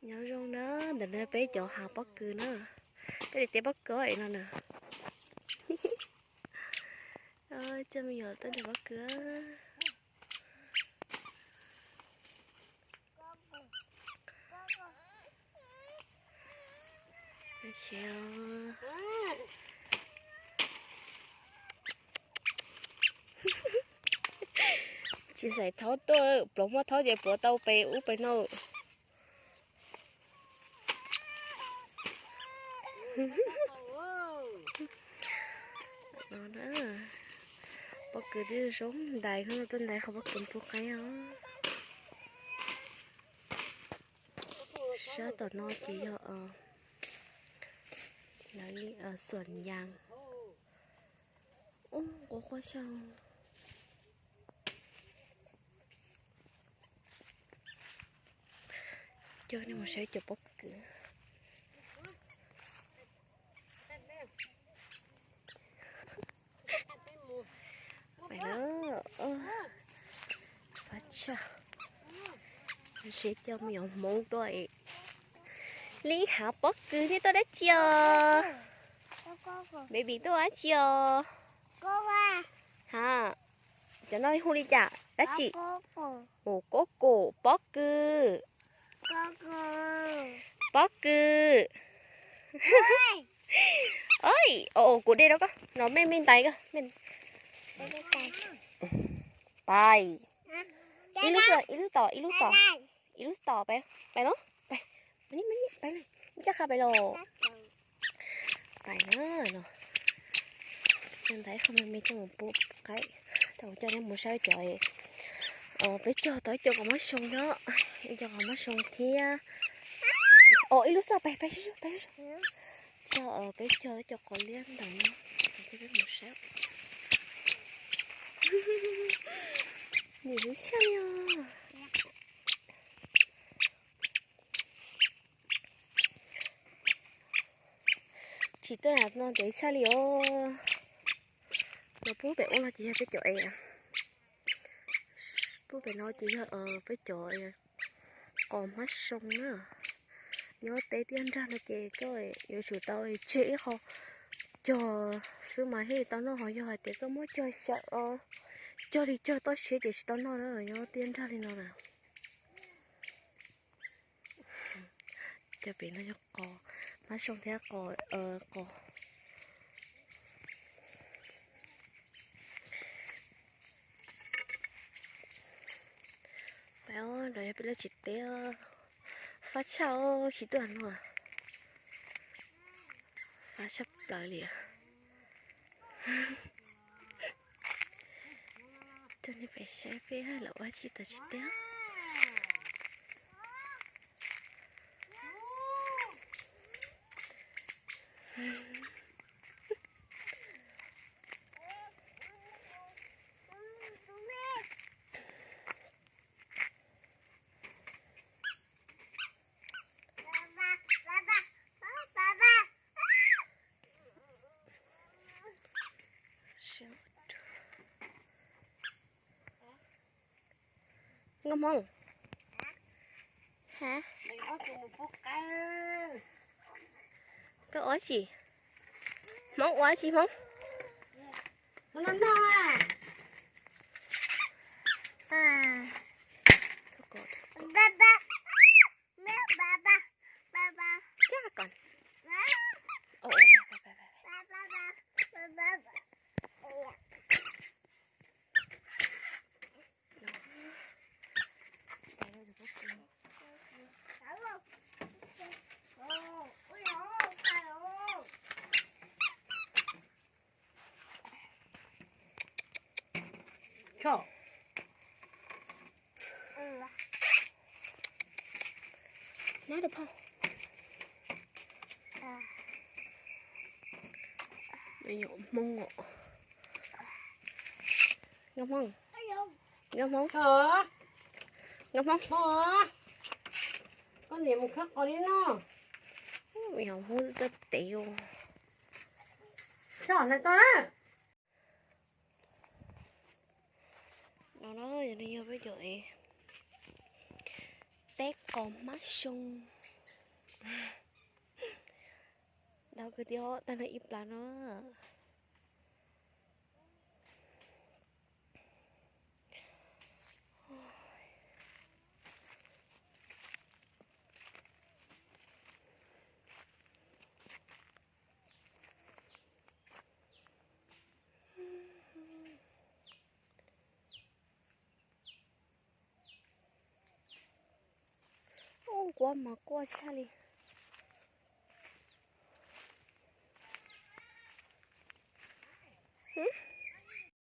Nyob zoo na, ntawm no peb cov hav pob kws na. Peb li tias pob kws es no na. Coj me nyuam tuaj nrhiav pob kws. Tsis xaiv thaub tuaj, pluav muaj thaub ces pluav tau pem ub pem no. Pob kws twb zoo ntais, hnub no tuaj ntais qhov pob kws pub qaib os. Sab tom no ces yog lawv li xuam yas. Ub, quav quaj xyaw. Coj nej mus saib cov pob kws. Pais lawm. Pab tshaj. Seb coj me nyuam hmoob tuaj. Li hav pob kws nej tuaj dab tsi os? Baby tuaj dab tsi os? Ha, cov no hu li cas dab tsi? Mus kob kum pob kws. Pob kws. Oj, kuv de rau koj no, me me ntais koj. Pais. Ib lub xwb, ib lub tom, ib lub tom. Ib lub tom, pais, pais los, pais. Pais, pais, pais, ncaj qha pais los. Pais na no. Ntais qhov me me coj mus pub qaib. Thaum kuv coj nej mus saib cov, peb cog tau ib co qos mab soo nyob, ib co qos mab soo thiab. Ib lub xwb, pais, pais, pais. Coj, peb cog ib co qos liab ntawm no, coj peb mus saib. Nim hiv tshaj li os. Tsis tuaj no ntev tshaj li os. Los pub pem ub no ces yog peb cov es. Pub pem no ces yog peb cov qos hmab soo na. Nyob teb tiaj nrag no ces koj yuav tsum tau tseg ib qho cog xwb mas thiaj li tau noj, ho yog hais tias koj muab cog xyaw, cog li cog toj siab ces tsis tau noj na, nyob tiaj nrag li no na. Cov pem no yog qos hmab soo thiab qos, qos. Peb os, nrog yog peb lub tsev teb, fab tshaj os, tsis tuaj no. Fab tshaj plaws li. Coj nej pem saib peb lawv ua tsis tau tsev teb. Nkauj Hmoob. Ha? Koj ua tsi? Hmoob ua tsi Hmoob? Nab rau phauj. Me nyuam Hmoob os. Nkauj Hmoob. Nkauj Hmoob. Nkauj Hmoob. Koj niam mus khawb qos li no. Me nyuam Hmoob txawj tev. No, no yog peb cov es teb qos hmab soo. Dau kwv tij, tag nrho ib plag no. Ub, nquab mas quaj tshaj li.